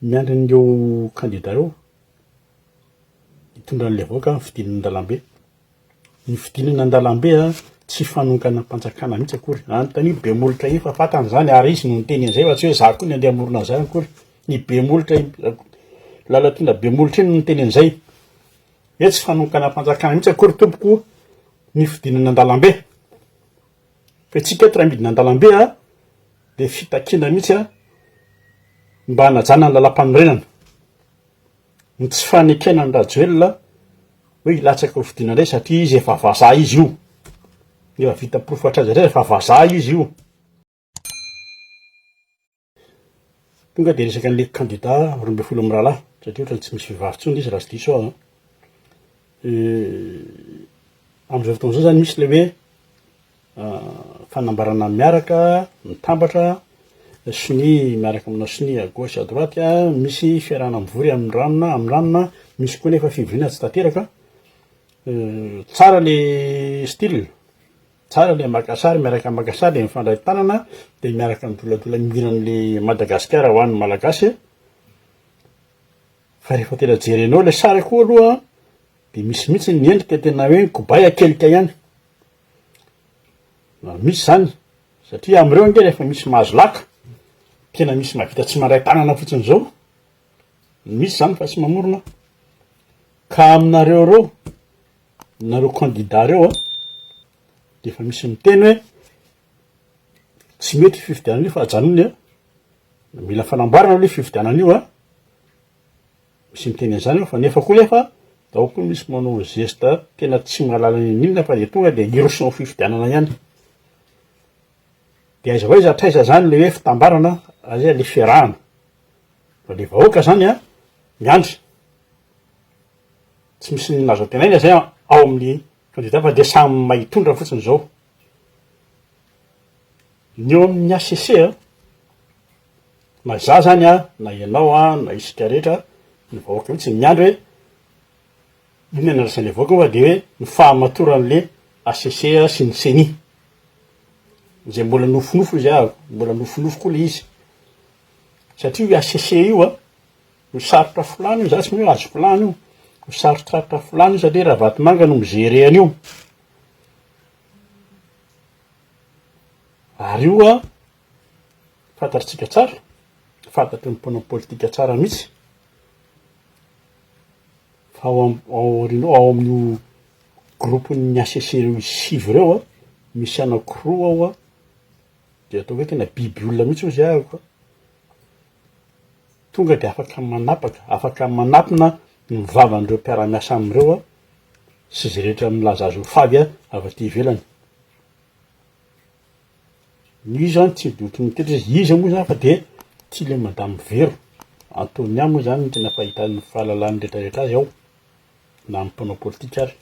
Miandry an'ireo kandida ireo hitondra an'ilay vahoaka ny fidinana an-dalambe. Ny fidinana an-dalambe tsy fanonganam-panjakana mihitsy akory. Anontanio be molotra iny fa fantany izany ary izy no niteny an'izay fa tsy hoe za koa ny andeha hamorona an'izany akory. Ny be molotra iny, Lalatiana be molotra iny no niteny an'izay. Hoe tsy fanonganam-panjakana mihitsy akory tompoko ny fidinana an-dalambe. Fa isika eto raha midina an-dalambe dia fitakiana mihitsy mba hanajana ny lalàmpanorenana. Ny tsy fanekena an'i Rajoelina hoe hilatsaka ho fidiana indray satria izy efa vazaha izy io. Efa vita porofo hatraiza hatraiza fa vazaha izy io. Tonga dia resaka an'ilay kandida 12 mirahalahy satria ohatran'ny tsy misy vehivavy intsony izy raha tsy diso aho an. Amin'izao fotoana izao zany misy ilay hoe fanambarana miaraka, mitambatra, sonia miaraka manao sonia à gauche à droite, misy fiarahana mivory amin'ny ranona amin'ny ranona, misy koa nefa fivoriana tsy tanteraka. Tsara le style. Tsara le maka sary, miaraka maka sary de mifandray tanana de miaraka midoladola mihira an'le Madagasikara ho an'ny Malagasy fa rehefa tena jerenao le sary koa aloha de misy mihitsy ny endrika tena hoe kobay akelika ihany, misy zany satria am'ireo ange rehefa misy mahazo laka tena misy mahavita tsy mandray tanana fotsiny zao, misy zany fa tsy mamorona ka aminareo reo nareo candidat reo a, de efa misy miteny hoe tsy mety io fifidianana io fa ajanony a, mila fanamboarana aloha io fifidianana io a, misy miteny an'izany eo fa nefa koa nefa ao koa misy manao geste tena tsy mahalala n'inon'inona fa de tonga de hiroso amin'ny fifidianana ihany, de aiza ho aiza hatraiza zany le hoe fitambarana, aiza le fiarahana, fa le vahoaka zany a miandry. Tsy misy ny azo antenaina zay ao amin'ny kandida fa dia samy mahitondra fotsiny zao. Ny eo amin'ny HCC a, na za zany a, na ianao a, na isika rehetra, ny vahoaka mihitsy miandry hoe inona ny andrasan'le vahoaka fa de hoe ny fahamatoran'le HCC sy ny ceni. Izay mbola nofinofy hoy za, mbola nofinofy koa le izy. Satria io HCC io a, Ho sarotra filana io, za tsy mino hoe azo filana io, ho sarotsarotra filana io satria Ravatomanga no mi-gerer an'io. Ary io an, fantatritsika tsara, fantatry ny mpanao politika tsara mihitsy, fa ao am- ao aoriana ao, ao amin'io groupe-n'ny HCC ireo sivy ireo an, misy anakiroa ao an, de ataoko hoe tena biby olona mihitsy hozy ahako an. Tonga dia afaka manapaka, afaka manapina ny vavan'ireo mpiara-miasa aminy ireo sy izay rehetra milaza azy ho favy avy aty ivelany. Io zany tsy de ohatry ny mitetra izy, iza moa zany fa de tia le madame Vero, Antonia moa zany no tena fahitan'ny fahalalan'ny retraretra azy ao, na ny mpanao politika ary.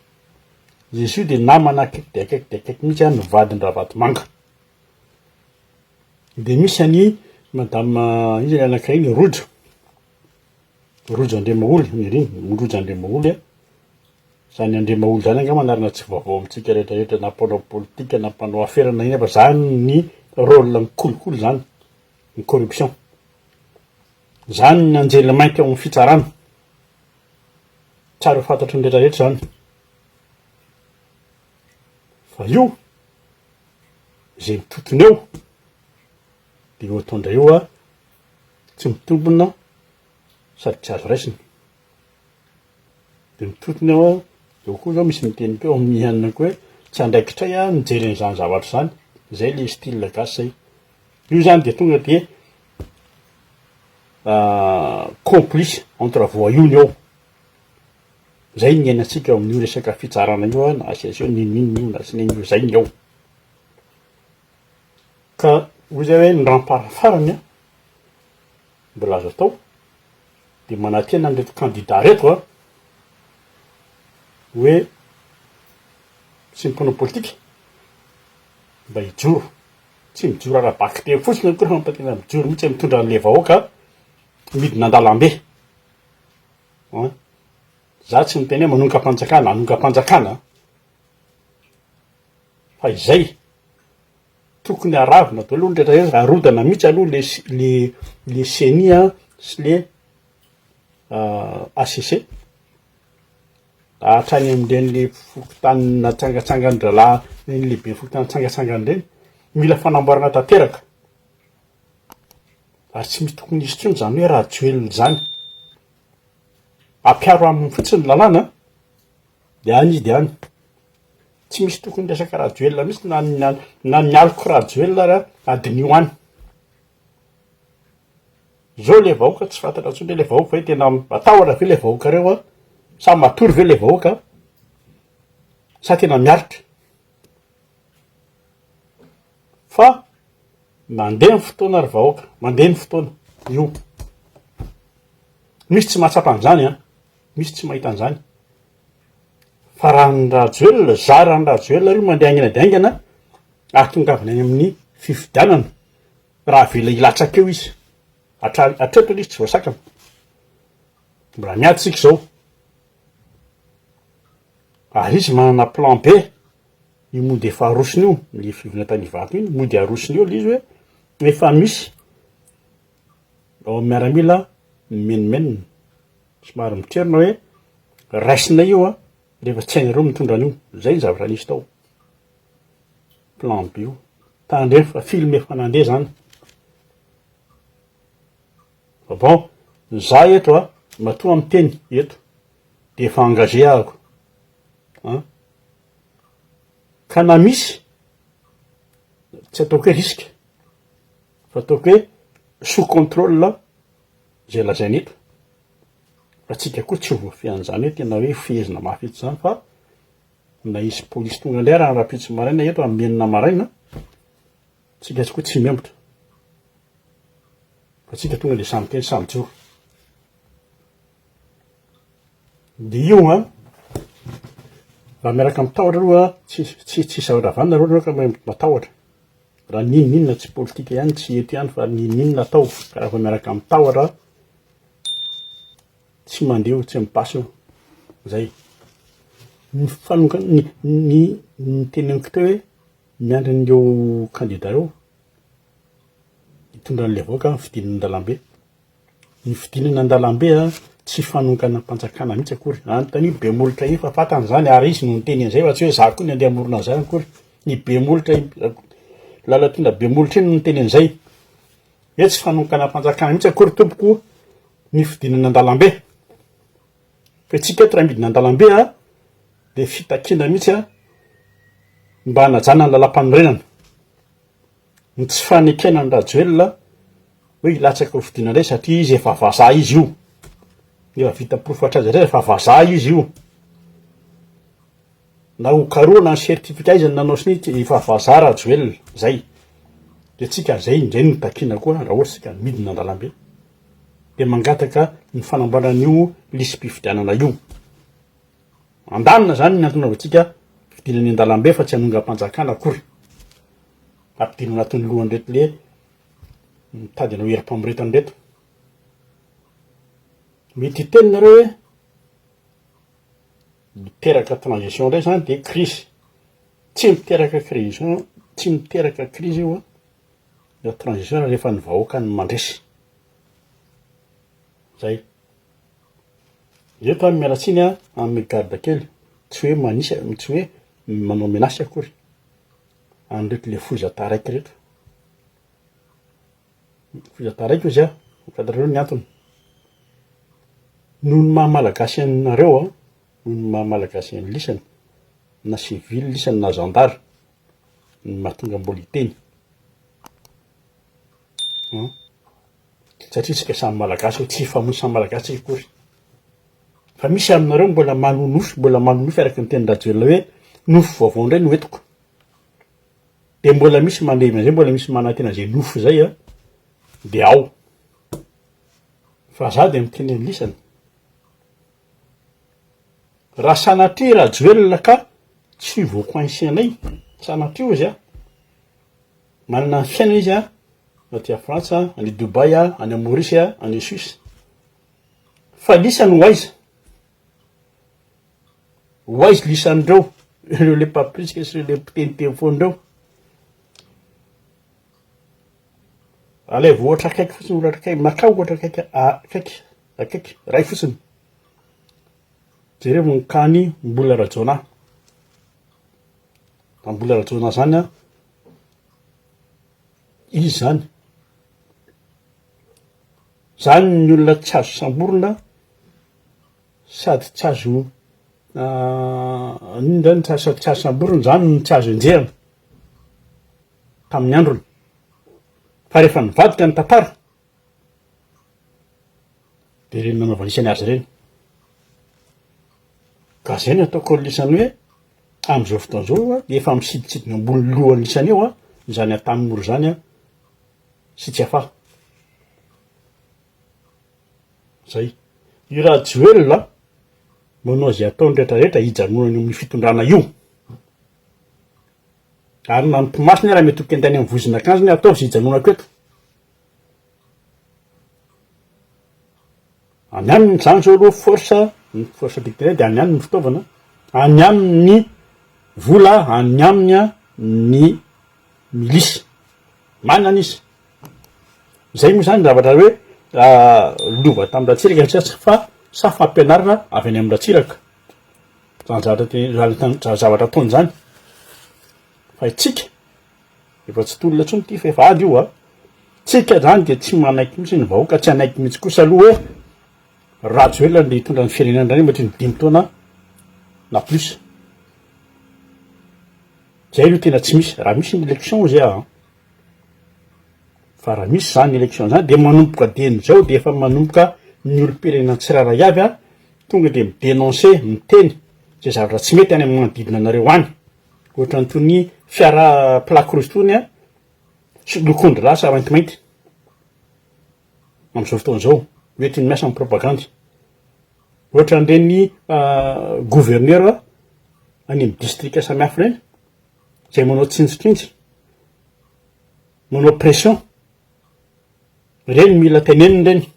Izy io de namana akaiky dia akaiky dia akaiky mihitsy ny vadin-dRavatomanga. De misy an'i madame iza ilay anankiray iny Rojo, Rojo Andriamaholy, Nirina, Rojo Andriamaholy a, zany Andriamaholy zany angamba anarana tsy vaovao amintsika rehetra rehetra na mpanao politika na mpanao afera na inona fa zany ny rôle ny kolikoly zany, ny corruption, zany ny anjely mainty ao amin'ny fitsarana, tsara ho fantatry ny rehetra rehetra zany, fa io. Izay mitotona eo de io ataondra io a tsy mitombina sady tsy azo raisina, de mitotona eo a, eo koa zao misy miteny koa ao amin'ny anona koa hoe tsy andraikitray a mijery an'izany zavatra zany, zay le style gasy zay, io zany de tonga de complice entre voyous ny ao, zay ny iainantsika ao amin'io resaka fitsarana io a, na HCC io n'inon'inona io na tsy n'inona io, zay ny ao. Ka hoy zay hoe ny rempart farany an, mbola azo atao, de manantena an'ireto candidat reto an, hoe sy ny mpanao politika mba hijoro, tsy mijoro ara-bakiteny fotsiny akory fa mba tena mijoro mihitsy mitondra an'le vahoaka midina an-dalambe an, za tsy miteny hoe manongam-panjakana, hanongam-panjakana fa izay tokony haravona daholo aloha ny rehetra rehetra, arodana mihitsy aloha le le le ceni an sy le. HCC, hatrany amin'ireny le fokontany natsangatsangan-drahalahy, ireny lehiben'ny fokontany natsangatsangana ireny, mila fanamboarana tanteraka. Ary tsy misy tokony hisy intsony izany hoe Rajoelina izany. Ampiaro aminy fotsiny ny lalàna de any izy de any. Tsy misy tokony resaka Rajoelina mihitsy na na na ny aloky Rajoelina ary adinio any. Zao le vahoaka tsy fantatra intsony hoe le vahoaka ve tena matahotra ve le vahoaka reo a? Sa matory ve le vahoaka? Sa tena miaritra? Fa mandeha ny fotoana ry vahoaka, mandeha ny fotoana io. Misy tsy mahatsapa an'izany an, misy tsy mahita an'izany. Fa raha ny Rajoelina, za raha ny Rajoelina io mandeha haingana dia haingana, ahatongavana any amin'ny fifidianana, raha avela hilatsaka eo izy. Hatra- hatreto aloha izy tsy voasakana. Mbola miady tsika izao. Ary izy manana plan B. Io mody efa arosony io, le fivoriana tany Ivato iny, mody arosony eo le izy hoe efa misy ao amin'ny miaramila mimenomenona, somary mitrerona hoe raisina io a, rehefa tsy hainareo mitondra an'io, zay ny zavatra nisy tao, plan B io, tandremo fa film efa nandeha zany. Fa bon, za eto a, matoa miteny eto de efa engagé ahako an. Ka na misy, tsy ataoko hoe risque, fa ataoko hoe sous contrôle izay lazaina eto, fa tsika koa tsy ho voafehin'izany hoe tena hoe fehezina mafy eto izany fa na hisy polisy tonga indray raha rahampitso maraina eto amin'ny enina maraina, tsika koa tsy mihemotra, fa tsika tonga de samy miteny samy mijoro. De io an, raha miaraka amin'ny tahotra aloha tsy tsy tsy zavatra vanona aloha nareo ka matahotra, raha n'inon'inona tsy politika ihany tsy eto ihany fa n'inon'inona atao ka raha vao miaraka amin'ny tahotra tsy mandeha io tsy mi-passe io, zay. Ny fanonga- ny ny ny teneniko teo hoe miandry an'ireo kandida ireo hitondra an'ilay vahoaka fidinana an-dalambe. Ny fidinana an-dalambe tsy fanonganam-panjakana mihitsy akory. Anontanio be molotra iny fa fantany izany ary izy no niteny an'izay fa tsy hoe za koa ny andeha hamorona an'izany akory. Ny be molotra iny, Lalatiana be molotra iny no niteny an'izay. Hoe tsy fanonganam-panjakana mihitsy akory tompoko ny fidinana an-dalambe. Fa isika eto raha midina an-dalambe dia fitakiana mihitsy mba hanajana ny lalampanorenana. Ny tsy fanekena an'i Rajoelina hoe hilatsaka ho fidiana indray satria izy efa vazaha izy io. Efa vita porofo hatraiza hatraiza fa vazaha izy io. Na ho karohana ny certificat izy nanao sonia efa vazaha Rajoelina, zay. De tsika zay indray no takiana koa raha ohatra tsika midina an-dalambe. De mangataka ny fanamboarana an'io lisi-pifidianana io. Andanina zany ny antony anaovantsika fidinana eny an-dalambe fa tsy hanongam-panjakana akory. Ampidino anatin'ny lohan'ireto le mitady hanao herim-pamoretana ireto. Mety hiteny nareo hoe miteraka transition indray zany de crise. Tsy miteraka crise, tsy miteraka crise io an, la transition rehefa ny vahoaka no mandresy. Zay. Eto aho miala tsiny an amin'ny garde kely, tsy hoe manisa, tsy hoe manao menace akory an'ireto le foza taraiky ireto. Foza taraiky ozy aho, fantatrareo ny antony. Noho ny maha malagasy anareo an, noho ny maha malagasy an'i lisany, na civil lisany na zandary, no mahatonga mbola hiteny. An. Satria tsika samy malagasy io, tsy hifamono samy malagasy tsika akory. Fa misy aminareo mbola manonofy, mbola manonofy araka ny tenin-dRajoelina hoe nofy vaovao indray no entiko. De mbola misy mandevina zay, mbola misy manantena zay nofy zay a, de ao. Fa za de miteny an'lisany. Raha sanatria Rajoelina ka tsy voa-coincé anay, sanatria ozy a, manana ny fiainana izy a, aty a Frantsa, any Dubaï, any Maurice, any Suisse. Fa lisany ho aiza? Ho aiza lisan'ireo? Ireo le mpampirisika sy ireo le mpiteniteny foana ireo. Alaivo ohatra akaiky fotsiny, ohatra akaiky, makà ohatra akaiky, akaiky. akaiky, iray fotsiny. Jereo ny cas-n'i Mbola Rajaonah. Mbola Rajaonah zany an, izy zany, zany ny olona tsy azo samborina sady tsy azo inona zany sady tsy azo samborina zany no tsy azo enjehina tamin'ny androny. Fa rehefa nivadika ny tantara de ireny nanaovana isany azy ireny. Ka zay no ataoko an'lisany hoe am'izao fotoana izao a, efa misidintsidina ambony lohan'lisany eo a, izany Antanimora izany a, sy Tsiafahy. Zay. I Rajoelina manao izay ataony rehetra rehetra hijanonany eo amin'io fitondrana io. Ary na ny mpimasiny ara mety ho kendainy amin'ny vozon'akanjony ataovy izay hijanonako eto. Any aminy izany zao aloha force, ny force dictatoriale dia any aminy ny fitaovana, any aminy ny vola, any aminy ny milice. Manana izy. Zay moa zany zavatra hoe lova tamin'i Ratsiraka satria fa sa fampianarana avy any amin'i Ratsiraka. Zany zavatra te- zany zavatra ataony zany. Fa itsika efa tsy tolona intsony ity fa efa ady io a. Tsika zany de tsy manaiky mihitsy ny vahoaka tsy hanaiky mihitsy kosa aloha hoe Rajoelina no hitondra ny firenena indray mandritry ny dimy taona na plus. Zay aloha tena tsy misy, raha misy ny élection hozy aho an. Fa raha misy zany élection zany de manomboka dieny zao de efa manomboka ny olom-pirenena tsirairay avy an, tonga de mi-dénoncer, miteny zay zavatra tsy mety any amin'ny manodidina anareo any. Ohatran'ny toy ny fiara plaque rouge tony an, sy lokon-dry lasa maintimainty amin'izao fotoana izao, hoentiny miasa amin'ny propagandy. Ohatran'ireny gouverneur any amin'ny distrika samihafa ireny, izay manao tsinjotrinjy, manao pression, ireny mila tenenina ireny.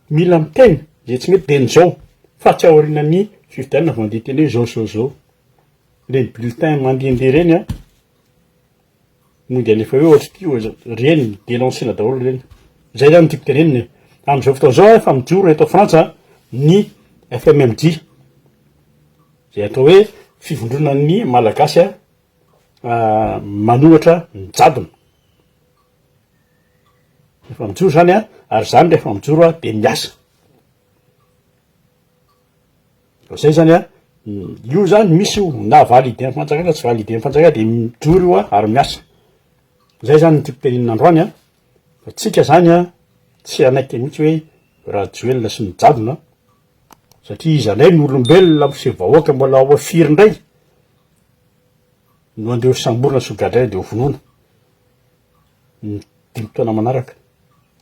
Mila miteny izay tsy mety dia izao fa tsy aorianan'ny fifidianana vao andeha hiteny hoe izao izao izao. Ireny bulletin mandehandeha ireny an, mody alefa hoe ohatr'ity ohatr'izao, ireny dénoncena daholo ireny. Izay izany no tiako tenenina e. Amin'izao fotoana izao efa mijoro eto Frantsa ny FMMJ, izay atao hoe fivondronan'ny Malagasy manohatra ny jadona. Efa mijoro zany a, ary zany rehefa mijoro a de miasa. Zay zany a, io zany misy io na validé am fanjakana na tsy validé am fanjakana de mijoro io a ary miasa. Zay zany no tiako tenenina androany a, fa tsika zany a tsy hanaiky mihitsy hoe Rajoelina sy ny jadona satria iza ndray ny olombelona miseho vahoaka mbola ao firy ndray no andeha ho samborina sy ho gadraina de ho vonoina. ny dimy taona manaraka.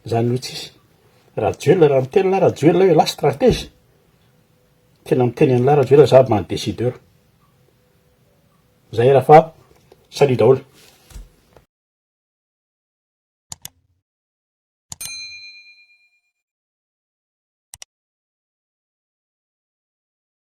Zany aloha tsisy. Rajoelina raha miteny lah Rajoelina hoe lah stratège, tena miteny an'lah Rajoelina za mba décideur. Zay raha fa salut daholo.